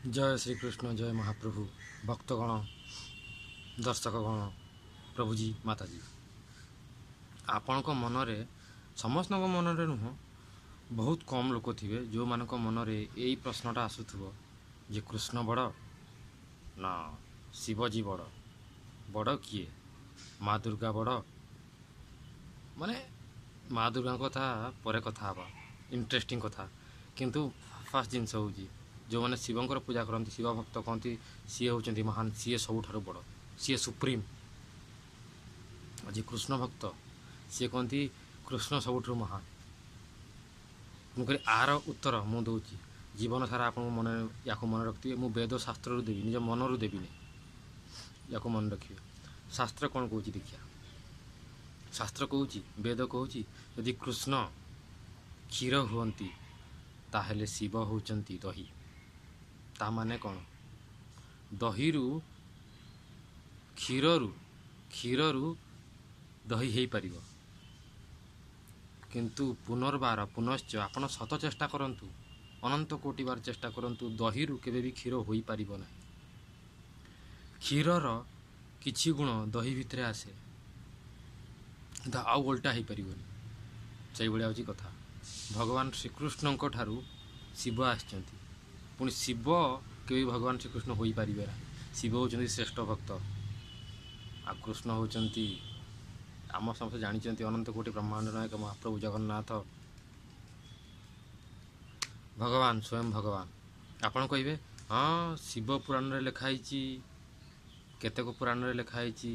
ଜୟ ଶ୍ରୀକୃଷ୍ଣ, ଜୟ ମହାପ୍ରଭୁ। ଭକ୍ତଗଣ, ଦର୍ଶକଗଣ, ପ୍ରଭୁଜୀ, ମାତାଜୀ, ଆପଣଙ୍କ ମନରେ, ସମସ୍ତଙ୍କ ମନରେ ନୁହଁ, ବହୁତ କମ୍ ଲୋକ ଥିବେ ଯେଉଁମାନଙ୍କ ମନରେ ଏଇ ପ୍ରଶ୍ନଟା ଆସୁଥିବ ଯେ କୃଷ୍ଣ ବଡ଼ ନା ଶିବଜୀ ବଡ଼? ବଡ଼ କିଏ? ମା ଦୁର୍ଗା ବଡ଼? ମାନେ ମା ଦୁର୍ଗାଙ୍କ କଥା ପରେ କଥା ହେବା, ଇଣ୍ଟରେଷ୍ଟିଂ କଥା। କିନ୍ତୁ ଫାର୍ଷ୍ଟ ଜିନିଷ ହେଉଛି, ଯେଉଁମାନେ ଶିବଙ୍କର ପୂଜା କରନ୍ତି, ଶିବ ଭକ୍ତ କହନ୍ତି, ସିଏ ହେଉଛନ୍ତି ମହାନ, ସିଏ ସବୁଠାରୁ ବଡ଼, ସିଏ ସୁପ୍ରିମ୍। ଆଉ ଯିଏ କୃଷ୍ଣ ଭକ୍ତ, ସିଏ କହନ୍ତି କୃଷ୍ଣ ସବୁଠାରୁ ମହାନ। ମୁଁ କହିଲି ଆର ଉତ୍ତର ମୁଁ ଦେଉଛି, ଜୀବନ ସାରା ଆପଣଙ୍କୁ ମନେ ୟାକୁ ମନେ ରଖିଥିବେ। ମୁଁ ବେଦ ଶାସ୍ତ୍ରରୁ ଦେବି, ନିଜ ମନରୁ ଦେବିନି। ୟାକୁ ମନେ ରଖିବେ। ଶାସ୍ତ୍ର କ'ଣ କହୁଛି ଦେଖିବା। ଶାସ୍ତ୍ର କହୁଛି, ବେଦ କହୁଛି, ଯଦି କୃଷ୍ଣ କ୍ଷୀର ହୁଅନ୍ତି ତାହେଲେ ଶିବ ହେଉଛନ୍ତି ଦହି। ତା ମାନେ କ'ଣ? ଦହିରୁ କ୍ଷୀରରୁ ଦହି ହେଇପାରିବ, କିନ୍ତୁ ପୁନର୍ବାର ପୁନଶ୍ଚ ଆପଣ ଶତ ଚେଷ୍ଟା କରନ୍ତୁ, ଅନନ୍ତ କୋଟି ବାର ଚେଷ୍ଟା କରନ୍ତୁ, ଦହିରୁ କେବେ ବି କ୍ଷୀର ହୋଇପାରିବ ନାହିଁ। କ୍ଷୀରର କିଛି ଗୁଣ ଦହି ଭିତରେ ଆସେ, କିନ୍ତୁ ଆଉ ଓଲଟା ହେଇପାରିବନି। ସେଇଭଳିଆ ହେଉଛି କଥା। ଭଗବାନ ଶ୍ରୀକୃଷ୍ଣଙ୍କ ଠାରୁ ଶିବ ଆସିଛନ୍ତି, ପୁଣି ଶିବ କେବେ ଭଗବାନ ଶ୍ରୀକୃଷ୍ଣ ହୋଇପାରିବେ ନାହିଁ। ଶିବ ହେଉଛନ୍ତି ଶ୍ରେଷ୍ଠ ଭକ୍ତ, ଆଉ କୃଷ୍ଣ ହେଉଛନ୍ତି, ଆମ ସମସ୍ତେ ଜାଣିଛନ୍ତି, ଅନନ୍ତ କୋଟି ବ୍ରହ୍ମାଣ୍ଡ ନାୟକ ମହାପ୍ରଭୁ ଜଗନ୍ନାଥ ଭଗବାନ, ସ୍ୱୟଂ ଭଗବାନ। ଆପଣ କହିବେ, ହଁ, ଶିବ ପୁରାଣରେ ଲେଖା ହେଇଛି, କେତେକ ପୁରାଣରେ ଲେଖା ହେଇଛି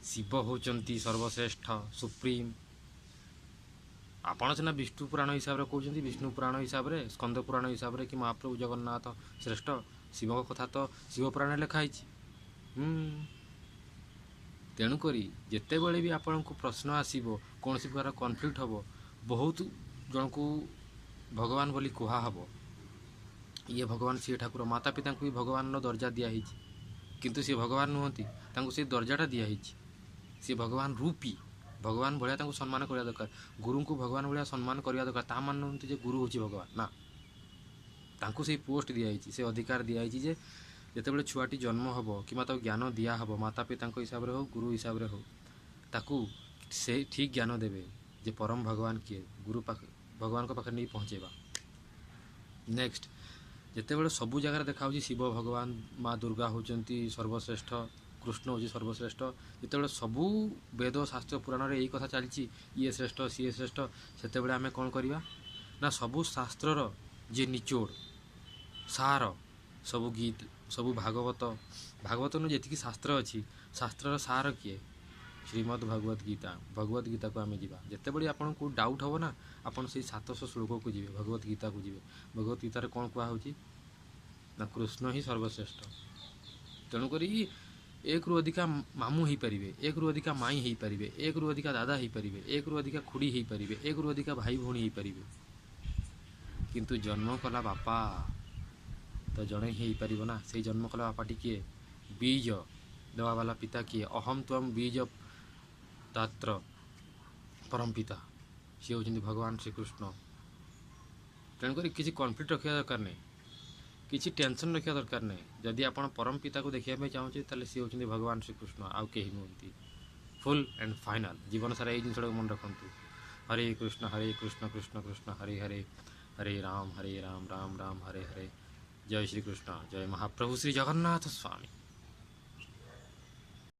ଶିବ ହେଉଛନ୍ତି ସର୍ବଶ୍ରେଷ୍ଠ, ସୁପ୍ରିମ୍। ଆପଣ ସିନା ବିଷ୍ଣୁ ପୁରାଣ ହିସାବରେ କହୁଛନ୍ତି, ବିଷ୍ଣୁ ପୁରାଣ ହିସାବରେ, ସ୍କନ୍ଦ ପୁରାଣ ହିସାବରେ କି ମହାପ୍ରଭୁ ଜଗନ୍ନାଥ ଶ୍ରେଷ୍ଠ, ଶିବଙ୍କ କଥା ତ ଶିବ ପୁରାଣରେ ଲେଖା ହେଇଛି। ତେଣୁକରି ଯେତେବେଳେ ବି ଆପଣଙ୍କୁ ପ୍ରଶ୍ନ ଆସିବ, କୌଣସି ପ୍ରକାର କନଫ୍ଲିକ୍ଟ ହେବ, ବହୁତ ଜଣଙ୍କୁ ଭଗବାନ ବୋଲି କୁହାହେବ, ଇଏ ଭଗବାନ, ସିଏ ଠାକୁର। ମାତା ପିତାଙ୍କୁ ବି ଭଗବାନର ଦର୍ଜା ଦିଆହେଇଛି, କିନ୍ତୁ ସିଏ ଭଗବାନ ନୁହନ୍ତି, ତାଙ୍କୁ ସେଇ ଦର୍ଜାଟା ଦିଆହେଇଛି। ସିଏ ଭଗବାନ ରୂପୀ, ଭଗବାନ ଭଳିଆ ତାଙ୍କୁ ସମ୍ମାନ କରିବା ଦରକାର। ଗୁରୁଙ୍କୁ ଭଗବାନ ଭଳିଆ ସମ୍ମାନ କରିବା ଦରକାର। ତା ମାନେ ନୁହନ୍ତି ଯେ ଗୁରୁ ହେଉଛି ଭଗବାନ, ନା। ତାଙ୍କୁ ସେଇ ପୋଷ୍ଟ ଦିଆହେଇଛି, ସେ ଅଧିକାର ଦିଆହେଇଛି ଯେ ଯେତେବେଳେ ଛୁଆଟି ଜନ୍ମ ହେବ କିମ୍ବା ତାକୁ ଜ୍ଞାନ ଦିଆହେବ, ମାତା ପିତାଙ୍କ ହିସାବରେ ହେଉ, ଗୁରୁ ହିସାବରେ ହେଉ, ତାକୁ ସେ ଠିକ୍ ଜ୍ଞାନ ଦେବେ ଯେ ପରମ ଭଗବାନ କିଏ, ଗୁରୁ ପାଖ ଭଗବାନଙ୍କ ପାଖରେ ନେଇ ପହଞ୍ଚେଇବା। ନେକ୍ସଟ, ଯେତେବେଳେ ସବୁ ଜାଗାରେ ଦେଖାହେଉଛି ଶିବ ଭଗବାନ, ମା ଦୁର୍ଗା ହେଉଛନ୍ତି ସର୍ବଶ୍ରେଷ୍ଠ, କୃଷ୍ଣ ହେଉଛି ସର୍ବଶ୍ରେଷ୍ଠ, ଯେତେବେଳେ ସବୁ ବେଦ ଶାସ୍ତ୍ର ପୁରାଣରେ ଏଇ କଥା ଚାଲିଛି, ଇଏ ଶ୍ରେଷ୍ଠ ସିଏ ଶ୍ରେଷ୍ଠ, ସେତେବେଳେ ଆମେ କ'ଣ କରିବା ନା ସବୁ ଶାସ୍ତ୍ରର ଯିଏ ନିଚୋଡ଼ ସାର, ସବୁ ଗୀତ, ସବୁ ଭାଗବତ, ଭାଗବତ ନୁହେଁ, ଯେତିକି ଶାସ୍ତ୍ର ଅଛି, ଶାସ୍ତ୍ରର ସାର କିଏ? ଶ୍ରୀମଦ୍ ଭଗବତ ଗୀତା। ଭଗବତ ଗୀତାକୁ ଆମେ ଯିବା। ଯେତେବେଳେ ଆପଣଙ୍କୁ ଡାଉଟ୍ ହେବ ନା, ଆପଣ ସେଇ 700 ଶ୍ଲୋକକୁ ଯିବେ, ଭଗବତ ଗୀତାକୁ ଯିବେ। ଭଗବତ ଗୀତାରେ କ'ଣ କୁହାହେଉଛି ନା କୃଷ୍ଣ ହିଁ ସର୍ବଶ୍ରେଷ୍ଠ। ତେଣୁକରି ଏକରୁ ଅଧିକା ମାମୁଁ ହେଇପାରିବେ, ଏକରୁ ଅଧିକା ମାଇଁ ହେଇପାରିବେ, ଏକରୁ ଅଧିକା ଦାଦା ହେଇପାରିବେ, ଏକରୁ ଅଧିକା ଖୁଡ଼ି ହେଇପାରିବେ, ଏକରୁ ଅଧିକା ଭାଇ ଭଉଣୀ ହେଇପାରିବେ, କିନ୍ତୁ ଜନ୍ମ କଲା ବାପା ତ ଜଣେ ହିଁ ହେଇପାରିବ ନା। ସେଇ ଜନ୍ମ କଲା ବାପାଟି କିଏ? ବୀଜ ଦେବା ବାଲା ପିତା କିଏ? ଅହମ୍ ତ୍ୱମ୍ ବୀଜ ଦାତ୍ର ପରମ ପିତା, ସିଏ ହେଉଛନ୍ତି ଭଗବାନ ଶ୍ରୀକୃଷ୍ଣ। ତେଣୁକରି କିଛି କନଫ୍ଲିକ୍ଟ ରଖିବା ଦରକାର ନାହିଁ, କିଛି ଟେନସନ୍ ରଖିବା ଦରକାର ନାହିଁ। ଯଦି ଆପଣ ପରମ ପିତାକୁ ଦେଖିବା ପାଇଁ ଚାହୁଁଛନ୍ତି, ତାହେଲେ ସିଏ ହେଉଛନ୍ତି ଭଗବାନ ଶ୍ରୀକୃଷ୍ଣ, ଆଉ କେହି ନୁହନ୍ତି। ଫୁଲ୍ ଆଣ୍ଡ ଫାଇନାଲ୍, ଜୀବନ ସାରା ଏଇ ଜିନିଷଟାକୁ ମନେ ରଖନ୍ତୁ। ହରେ କୃଷ୍ଣ ହରେ କୃଷ୍ଣ କୃଷ୍ଣ କୃଷ୍ଣ ହରେ ହରେ, ହରେ ରାମ ହରେ ରାମ ରାମ ରାମ ହରେ ହରେ। ଜୟ ଶ୍ରୀକୃଷ୍ଣ, ଜୟ ମହାପ୍ରଭୁ ଶ୍ରୀ ଜଗନ୍ନାଥ ସ୍ୱାମୀ।